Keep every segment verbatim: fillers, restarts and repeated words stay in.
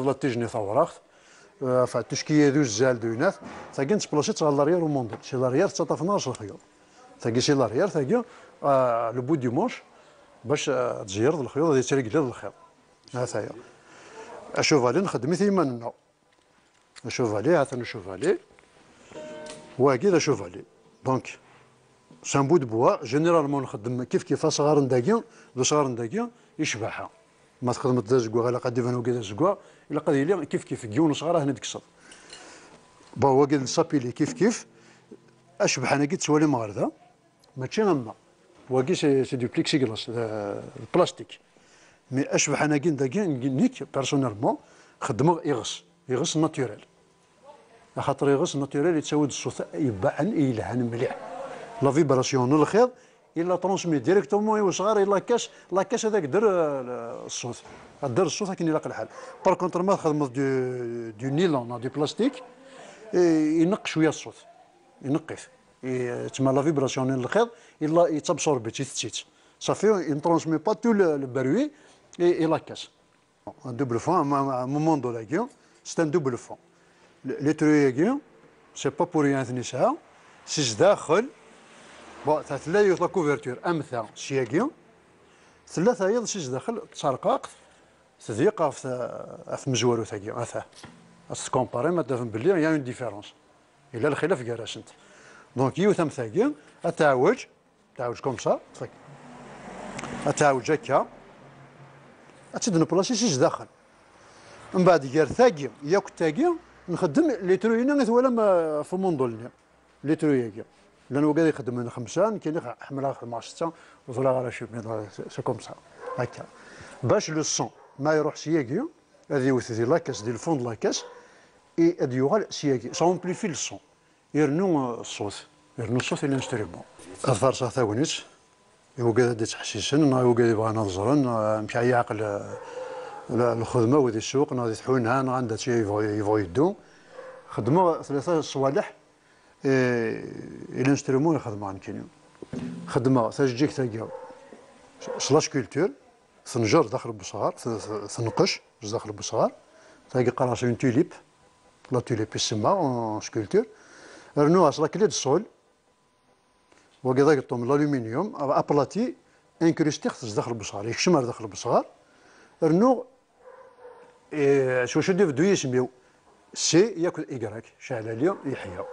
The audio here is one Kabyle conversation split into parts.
la tige-nni tawraɣt, euh, enfin, tout ce qui est d uzzal d uyennat, tagi nettplaci-tt ɣer l'arrière u mundel. Si l'arrière tettaṭṭaf-nneɣ s lexyuḍ. Tagi si l'arrière, tagi, euh, le bout du manche, bac, euh, ad tzeyyreḍ lexyuḍ, ad yettregleḍ lxiḍ. Ataya. Acuvali nxeddem-it i yiman-nneɣ. Acuvali, atan acuvali. Wagi d acuvali. Donc, c'est un bout de bois. Généralement, nxeddem kif kif asɣar n dagi d usɣar n dagi i ccbaḥa. Ma txedmeḍ d azeggaɣ, ilaq ad d-iban wagi d azeggaɣ, ilaq ad yili kif kif, deg yiwen usɣar ad ten-id-tekkseḍ. Bon, wagi d sapili kif kif. Acebḥan-agi tettwalim ɣer da, mačči am wa. Wagi, c'est, c'est du plexiglas, d, d plastique. Mais acebḥan-agi n dagi, nekk, personnellement, xeddmeɣ iɣes, iɣes naturel. Axaṭer iɣes naturel yettawi-d ṣṣut ibaɛen, i yelhan mliḥ. La vibration n lxiḍ, il la transmet directement i usɣar, i la caisse, la caisse ad ak-d-terr, euh, ṣṣut. Ad d-terr ṣṣut akken ilaq lḥal. Par contre, ma txedmeḍ du, du nylon neɣ du plastique, eh, ineqq cwiya ṣṣut. Ineqq-it. I, tma la vibration n lxiḍ, il la, yettabsorbi-tt, itett-itt. Safi, il ne transmet pas tout le, le bruit et, et la caisse. Un double fond, à un moment donné, c'est un double fond. Le, les trous-agi, c'est pas pour rien, c'est ça. Si zdaxel, bon, ta tella yiwet la couverture, am ta, syagi, tella tayeḍ si zdaxel, d tarqaqt, tdiq ɣef, ɣef tmezwarut-agi, ata. Ad tkompari, ma tafem belli, il y a une différence. Yella lxilaf gar-asent. Donc, yiwet am tagi, ad teɛweǧ, teɛweǧ comme ça, ad teɛweǧ akka, ad tt-id-neplasi si zdaxel. Mbeɛd, gar tagi yakk d tagi, nxeddem les trous-ina i twalam, euh, ɣef umundul-nni. Les trous-agi. Llan wigad ixeddmen xemsa, nekkini ḥemmleɣ xedmeɣ setta, ur ẓriɣ ara acu, mais c'est, c'est comme ça. Akka. Bac le sang, ma iruḥ syagi, ad iwet di la caisse, di le fond de la caisse, et ad yuɣal syagi. Ça amplifie le son. Irnu, euh, ṣṣut. Irnu ṣṣut i l'instrument. Ad farṣeɣ tagnit i wigad ad d-ittḥessisen, neɣ i wigad yebɣan ad ẓren, euh, amek ara yeɛqel, euh, l-, lxedma-w di ssuq, neɣ di tḥuna, neɣ anda tt-, yebɣa, yebɣa yeddu. Xeddmeɣ tlata ṣṣwaleḥ i, i l'instrument i xedmeɣ nekkini. Xeddmeɣ tajeǧǧigt-agi s, s la sculpture, tenjer daxel n wesɣar, t-, t-, tenqec zdaxel n wesɣar. Tagi qqareɣ-as une tulipe, la tulipe isemma en sculpture. Rnuɣ-as la clé de sol, wagi d ageṭṭum n l'aluminium, aplati, incrustiɣ-t zdaxel n wesɣar, yekcem ar daxel n wesɣar. Rnuɣ, eh, s wacu d-ibeddu yisem-iw, C yakk d Y, Ceɛlali Yeḥya.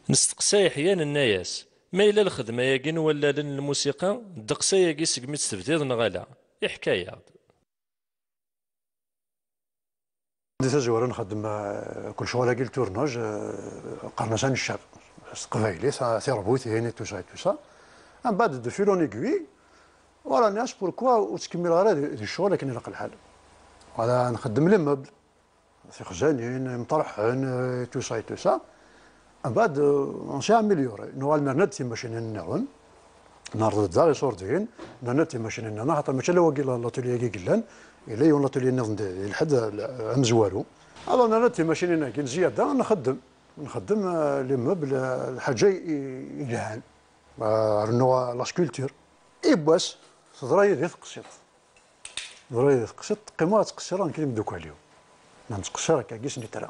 Nesteqsa Yeḥya, nenna-yas: "Ma yella lxedma-agi n wallalen n lmusiqa, ddeqs ayagi segmi tt-tebdiḍ neɣ ala?" Iḥka-yaɣ-d. Di tazwara nxeddem, euh, kul ccɣel-agi le tournage, euh, qqaren-as aneccab. S teqbaylit, ah, tiṛbutin, et tout ça, et tout ça. Mbeɛd, de fil en aiguille, voilà, nniɣ-as pourquoi ur ttkemmileɣ ara di, di ccɣel akken ilaq lḥal. Voilà, nxeddem les meubles. Tixzanin, imṭerḥen, euh, et tout ça, et tout ça. Mbeɛd, euh, on s'est amélioré. Nuɣal nerna-d timacinin nniḍen. Nerḍel-d daɣ iṣurdiyen, nerna-d timacinin nniḍen. Axaṭer mačči ala wagi la-, l'atelier-agi i yellan. Yella yiwen l'atelier nniḍen di, di lḥedd, euh, amezwaru. Alors nerna-d timacinin-agi n zzyada, nxeddem. Nxeddem, euh, les meubles, euh, lḥaǧa i, i yelhan. Euh, rnuɣ, euh, la sculpture. Yiwwas, teḍra yid-i teqsiṭ. Ẓriɣ teqsiḍ, qqimeɣ ad ttqeṣṣireɣ nekk d imeddukal-iw. Nettqeṣṣir akka, gis nitra.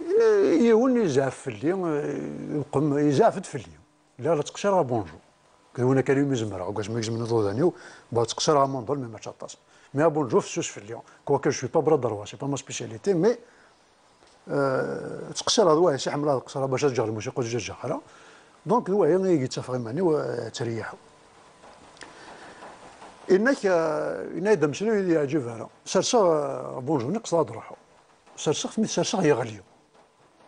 Yiwen yezɛef fell-i, eh, uqem, yezɛef-d fell-i. Lliɣ la ttqeṣṣireɣ à Bonjou. Akked win akka umi zemreɣ, deg wasmi i gezmen iḍudan-iw, bon, ttqeṣṣireɣ à Mondol, mais mačči aṭas. Mais à Bonjou, fessus fell-i. Quoique je suis pas bradrois, c'est pas ma spécialité, mais Euh, ttqeṣṣireɣ d wahi, si ḥemmleɣ ad qeṣṣreɣ bac ad ǧǧeɣ lmusiqa ur tt-ǧǧaɣ ara. Donc, d wahi i yi-d-ttafeɣ iman-iw, euh, ttreyyiḥeɣ. Inna-k, euh, yenna-yi-d ameslay ur yi-d-yeɛǧib ara. Serseɣ, euh, bonjour-nni, qesdeɣ ad ruḥeɣ. Serseɣ-t, mi t-serseɣ yeɣli.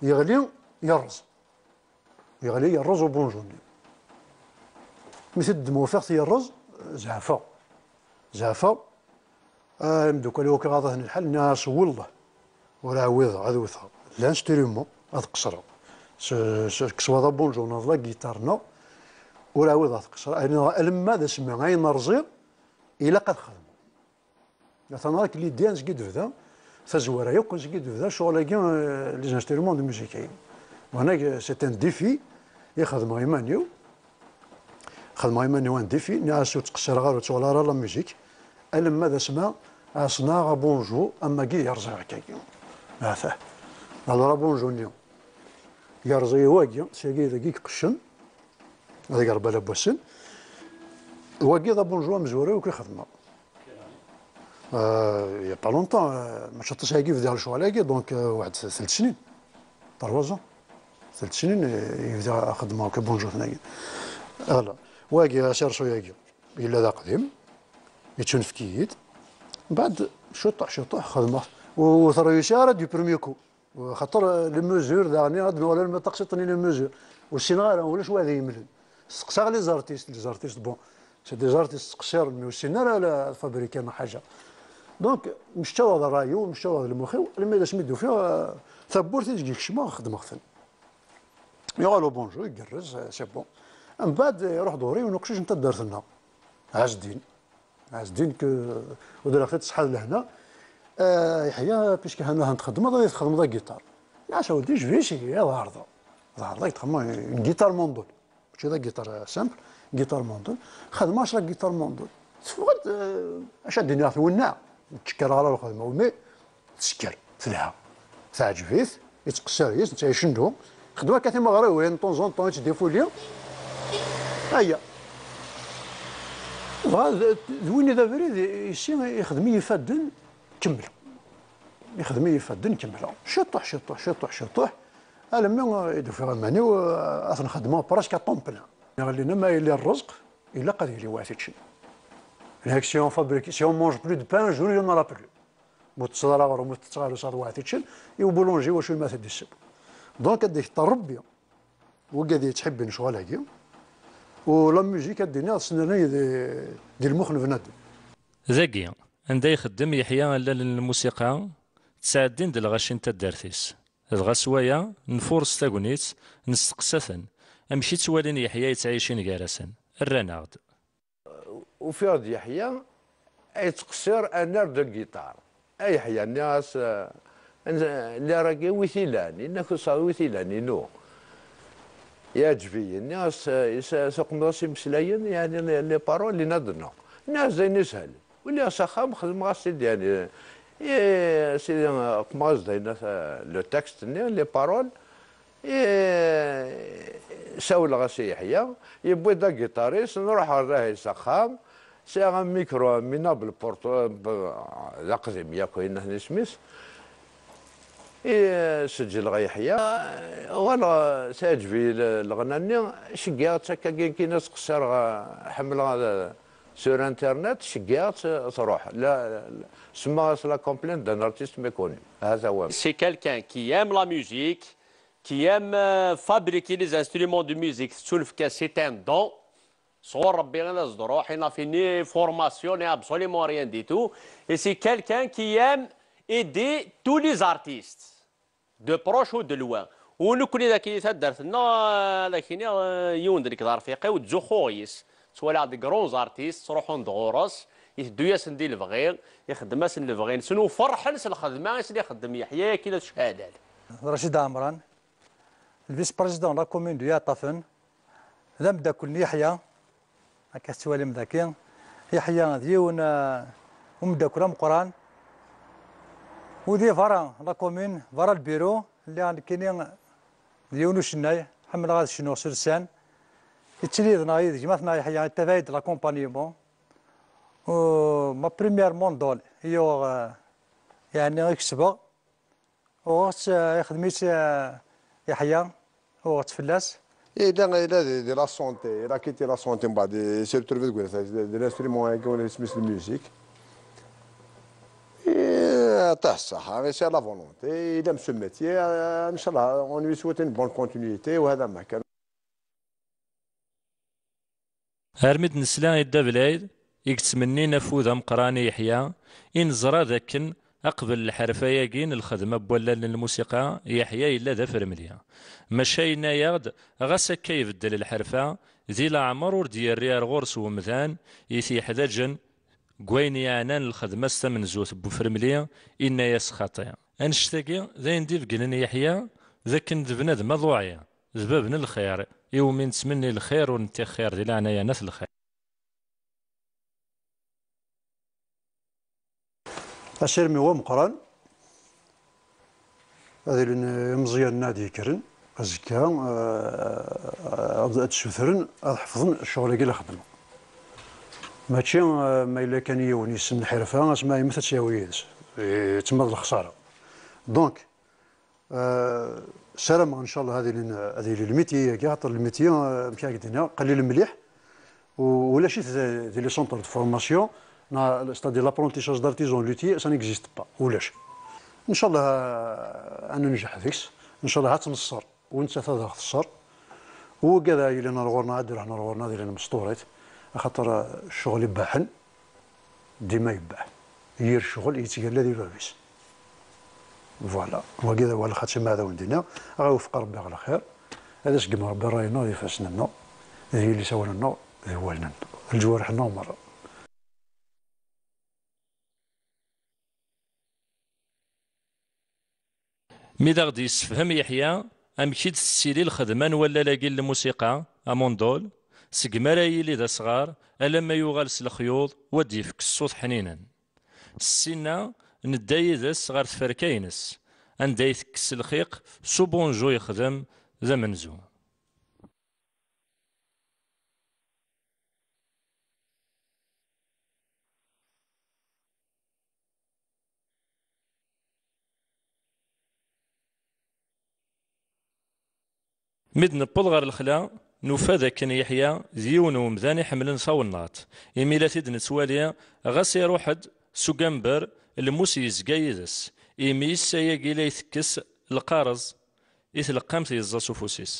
Yeɣli, yerreẓ. Yeɣli yerreẓ ubunju-nni. Mi t-id-ddmeɣ ufiɣ-t yerreẓ, zeɛfeɣ. Zeɛfeɣ. Ah, imeddukal-iw akk iɣaḍ-aten lḥal, nniɣ-as: "Wellah, ur ɛwideɣ ad wteɣ l'instrument, ad qeṣṣreɣ. S-, s-, que ce soit d abunju neɣ d la guitare neɣ, ur ɛwideɣ ad t-qeṣṣreɣ. Alamma d asmi ayen rẓiɣ, ilaq ad xedmeɣ." Atan ɣer-k l'idée ansi i d-tebda, tazwara yakk ansi i d-tebda, ccɣel-agi, euh, les instruments de musique-agi. Wanag, euh, c'est un défi i xedmeɣ iman-iw. Xedmeɣ iman-iw un défi, nniɣ-as ur ttqeṣṣireɣ ara, ur ttuɣal ara la musique. Alamma d asma, Asnaɣ abunju, am wagi yerẓa akkagi. Atah. Alors abunju-nni yerẓa-yi wagi, s-agi dagi iqeccen, ad igerba la boisson. Wagi d abunju amezwaru akk i xedmeɣ. Euh, il y a pas longtemps, euh, mačči aṭas agi bdiɣ lecɣal-agi, donc, euh, waḥed telt snin. Trois ans. Telt snin, euh, i bdiɣ xeddmeɣ akk abunju-nni. Voilà. Wagi, asersu-agi, yella d aqdim, yettunefk-iyi-d. Mbeɛd, ciṭuḥ, ciṭuḥ, xedmeɣ. Ur, ur terruysi ara du premier coup. Xaṭer, euh, les mesures, daɣen, ad nuɣal arma taqsiṭ-nni les mesures. Ur ssineɣ ara, ulac wa ad iyi-yemlen. Steqsaɣ les artistes, les artistes, bon, c'est des artistes ttqeṣṣiren, mais ur ssinen ara la, ad fabriken ḥaǧa. Donc, mecčaweɣ d ṛṛay-iw, mecčaweɣ d lmux-iw, almi d asmi d-ufiɣ, euh, tawwurt ideg kecmeɣ, xedmeɣ-ten. Yuɣal ubunju, igerrez, euh, c'est bon. Mbeɛd, euh, iruḥ-d ɣur-i yiwen uqcic n taddart-nneɣ, Ɛezdin. Ɛezdin, que, ur diriɣ tiṭ ṣṣeḥḥa d lehna. Euh, Yeḥya, puisque hana hant txeddmeḍ, ad txedmeḍ agiṭar. Nniɣ-as, a wladi, je vais essayer, ad ɛerḍeɣ. Ad ɛerḍeɣ, ad xedmeɣ une guitare mandole. Mačči d agiṭar, euh, simple, guitare mandole. Xedmeɣ-as la guitare mandole. Teffeɣ-d, euh, acu ad d-iniɣ, twenneɛ. Ur ttcekkar ara lxedma, mais tesker, telha. Teɛǧeb-it, yettqeṣṣir yes, netta icennu. Xedmeɣ akka timeɣriwin, de temps en temps, yettdifuli. Aya. Dɣa d, d win i d abrid, yessi ixdem-iyi ifadden, kemmleɣ. Ixdem-iyi ifadden, kemmleɣ. Ciṭuḥ, ciṭuḥ, ciṭuḥ, ciṭuḥ. Alammi, euh, i d-ufiɣ iman-iw, euh, ad ten-xedmeɣ presque à temps plein. Nniɣ, Lina, ma yella rrezq, ilaq ad yili wayeḍ iččen. Nniɣ-ak, si on fabrique, si on mange plus de pain, un jour, il y en aura plus. Ma ur tettseḍ ara aɣrum, ur tetteɣ ara usaḍ wayeḍ iččen, i ubulunji, wacu i ma t-id-isseww. Donc, ad d-ikeṭṭer Rebbi, wigad yettḥibbin ccɣel-agi, u la musique, ad d-iniɣ, tesnernay di, di lmux n bnadem. Dagi, anda ixeddem Yeḥya allalen n lmusiqa, ttɛeddin-d lɣaci n taddart-is. Dɣa s waya, nfurres tagnit, nesteqsa-ten, amek i ttwalin Yeḥya yettɛicin gar-asen? Rran-aɣ-d. Ufiɣ-d Yeḥya, ay yettqeṣṣir un air de guitare. A Yeḥya, nniɣ-as, eh, n-, l'air-agi wi t-ilan? Yenna-k usaḍ wi t-ilan, inu. Yeɛǧeb-iyi. Nniɣ-as, eh, is-, tuqmeḍ-as imeslayen, yeɛni les, les paroles, yenna-d non. Nniɣ-as d ayen ishel. Waliɣ s axxam, xedmeɣ-as-t-id, yeɛni, eh, sidi, eh, qmeɣ-as-d ayen, eh, le texte-nni, les paroles. Eh, sawleɣ-as i Yeḥya, yewwi-d agiṭar-is, nruḥ ɣer dahi s axxam, sɛiɣ un micro, un minable porto-, b-, d aqdim yakk, yenna-ten isem-is. Eh, seǧleɣ Yeḥya, uɣaleɣ teɛǧeb-iyi le-, leɣna-nni, ceggiɣ-tt akkagi, nekkini ad ttqeṣṣireɣ, ḥemmleɣ ad, sur internet, ceggiɣ-tt, truḥ. La, la, semmaɣ-as la complainte d'un artiste méconnu. Hata wa. C'est quelqu'un qui aime la musique, qui aime, euh, fabriquer les instruments de musique. Tettunefk-as, c'est un don. Sɣur Rebbi i la s-d-ruḥ, il n'a fait ni formation, ni absolument rien du tout. Et c'est quelqu'un qui aime aider tous les artistes, de proche ou de loin. U nekkni dagi di taddart-nneɣ, eh, ad ak-iniɣ, eh, yiwen d nekk d arfiq-iw, ttzuxxuɣ yis. Ttwaliɣ des grands artistes, ttruḥun-d ɣur-s, iteddu-yasen di lebɣi, ixeddem-asen lebɣi-nsen, u ferḥen s lxedma i sen-ixeddem Yeḥya, akken ad chalal. Racid Ɛemran, le vice-président de la commune de Yiɛeṭṭafen, d ameddakel n Yeḥya, akka tettwalim daki. Yeḥya d yiwen, eh, umeddakel ameqqran. U di berra la commune, berra lbiru, lliɣ nekkini d yiwen ucennay, ḥemmleɣ ad cnuɣ s ussan. Yettili yid-neɣ, yid gma-tneɣ Yeḥya, yettabaɛ-d l'accompagnement. U ma première mandole i yuɣ, eh, yeɛni i kesbeɣ. Uɣeɣ-tt, eh, ixdem-itt, eh, Yeḥya, uɣeɣ-tt fell-as. Yella, yella di, di la santé, il a quitté la santé, mbeɛd i s'est retrouvé deg unafag de, de l'instrument-agi, isem-is la musique. Et, eh, aṭas ṣṣeḥḥa, c'est la volonté, il aime ce métier, eh, inchallah, on lui souhaite une bonne continuité, u hada ma kan. Armi d-nesla i Dda Belɛid, i yettmennin afud ameqqran i Yeḥya, i neẓra d akken, aqbel lḥerfa-agi n lxedma n wallalen n lmusiqa, Yeḥya yella d afremli. Maca yenna-yaɣ-d, ɣas akka ibeddel lḥerfa, di leɛmer ur d-yerri ar ɣur-s wemdan i t-yeḥdaǧen deg wayen yeɛnan lxedma-s tamenzut n ufremli, inna-yas xaṭi. Annect-agi d ayen d-ibeggnen Yeḥya, d akken d bnadem aḍuɛi, d bab n lxir, iwumi nettmenni lxir ur nettixxir di leɛnaya n at lxir. Asirem-iw ameqqran, ad ilin imeẓyanen ad d-yekkren azekka, eh, ad, ad d-sutren ad ḥefḍen ccɣel-agi la xeddmeɣ. Mačči, eh, ma yella kan yiwen yessen lḥirfa, asma yemmet ad tt-yawi yid-s. Eh, tma d lexsara. Donc, eh, ssarameɣ, ncallah, ad ilin, ad yili lmityi-agi, axaṭer lmityi, eh, amek ara k-d-iniɣ, qlil mliḥ, u-, ulac-it di, di les centres de formation, neɣ, c'est-à-dire l'apprentissage d'artisan luthier, ça n'existe pas, ulac. Ncallah, eh, ad nenǧeḥ deg-s, ncallah ad tt-nṣer, u nettat ad aɣ-tṣer. U wigad ara yilin ar ɣur-neɣ, ad d-ruḥen ar ɣur-neɣ, ad ilin mesturit, axaṭer, eh, ccɣel ibaḥen, dima yebbeḥ. Yir ccɣel yettgalla di bab-is. Voilà. Wagi d awal xaṭi ma ad awen-d-iniɣ, a ɣ-iwefeq Rebbi ɣer lxir, ad iseggem Rebbi ṛṛay-nneɣ d ifassen-nneɣ, d yilsawen-nneɣ, d wallen-nneɣ, d leǧwareḥ-nneɣ merra. Mi d aɣ-d-yessefhem Yeḥya amek i d-tettili lxedma n wallal-agi n lmusiqa, amundul, segmi ara yili d asɣar alamma yuɣal s lexyuḍ u ad d-yefk ṣṣut ḥninen. Ssinna, nedda yid-s ɣer tferka-ines, anda i tekkes lxiq s ubunju yexdem d amenzu. Mi d-newweḍ ɣer lexla, nufa d akken Yeḥya d yiwen n umdan iḥemmlen tawennaḍt, imi la t-id-nettwali, ɣas iruḥ-d s ugamber, lmus yezga yid-s, imi s ayagi la itekkes lqareẓ i tleqqamt yeẓẓa s ufus-is.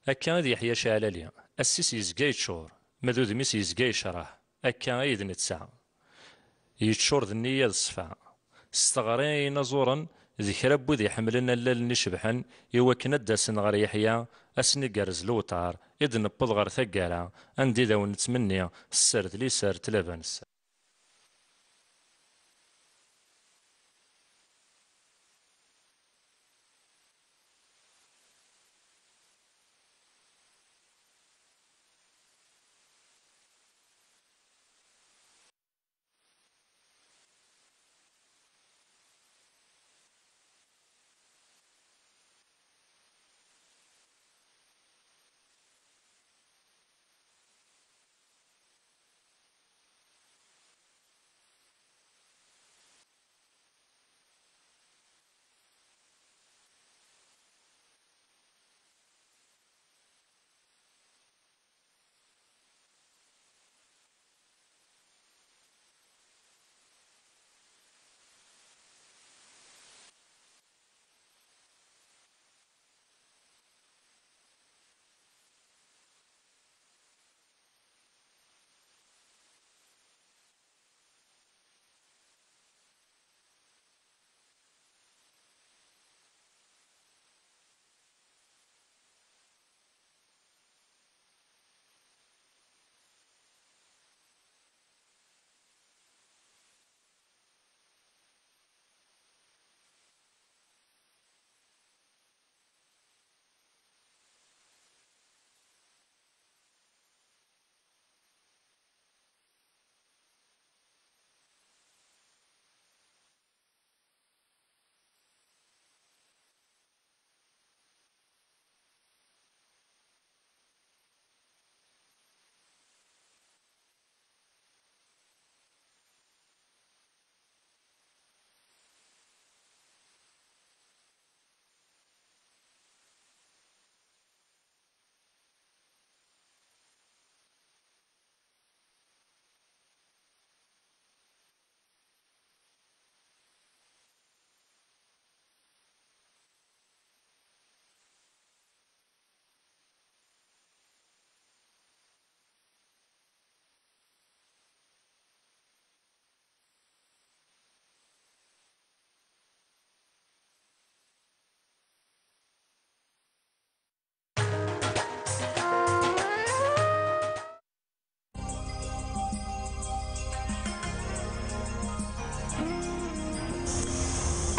Akka i d Yeḥya Ceɛlali, ass-is yezga yeččur, ma d udem-is yezga yecreh, akka ay d netta. Yeččur d nniya d ṣṣfa. S teɣri i yinaẓuren d kra n wid iḥemmlen allalen icebḥen i wakken ad d-asen ɣer Yeḥya, ass-nni gerrez lewṭar i d-newweḍ ɣer taggara anda i d awen-nettmenni sser d liser tlaba n sser.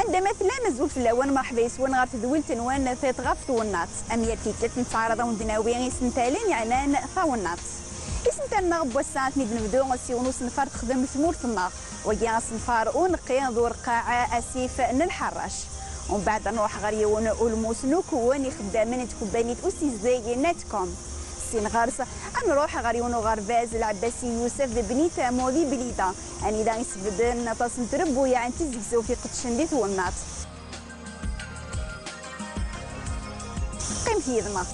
Anda ma tellam, azul fell-awen, merḥba yes-wen ɣer tedwilt-nwen tiṭ ɣef twennaḍt. Am yal tikkelt, nettɛaraḍ ad wen-d-nawi isental-in yeɛnan tawennaḍt. Isental-nneɣ n wass-a, ad ten-id-nebdu s yiwen usenfar texdem tmurt-nneɣ. Wagi asenfar uneqqi d ureqqeɛ asif n lḥerrac. Umbeɛd ad nruḥ ɣer yiwen ulmus n ukewwen ixeddamen n tkebbanit usizdeg Netcom. Sin ɣer-s, ad nruḥ ɣer yiwen uɣerbaz Lɛebbasi Yusef d Bnitamu di Blida, anida isbedden aṭas n trebbuyaɛ n tizegzewt iqeddcen di twennaḍt. Qqimet yid-neɣ.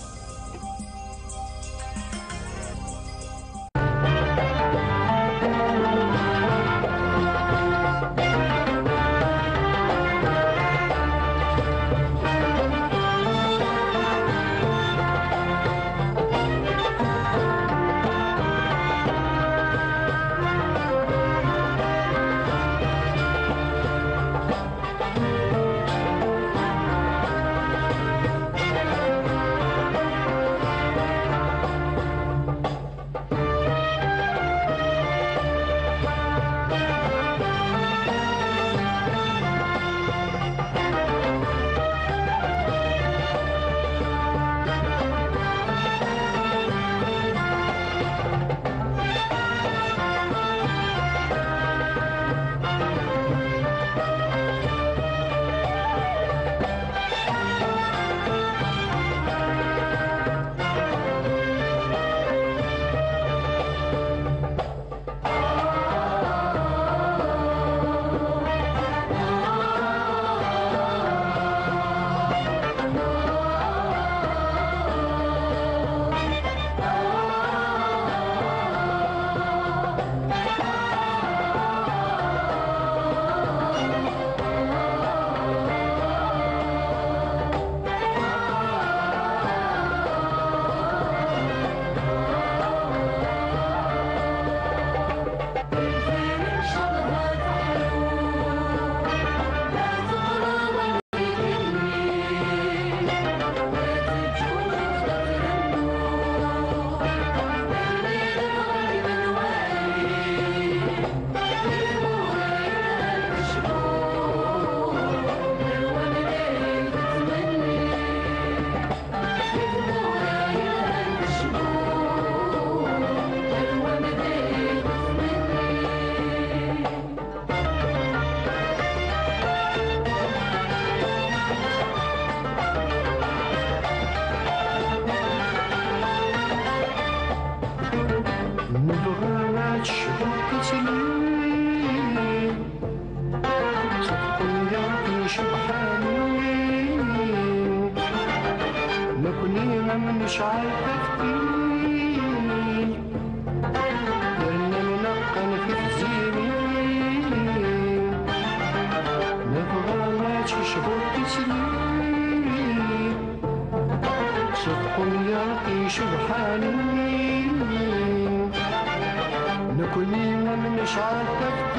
Necɛel taftilt, yerna nneqqen tifzilin, nebɣa ad tecbuḍ teslit s tqenyaṭ icebḥanen. Nekni necɛel taftilt,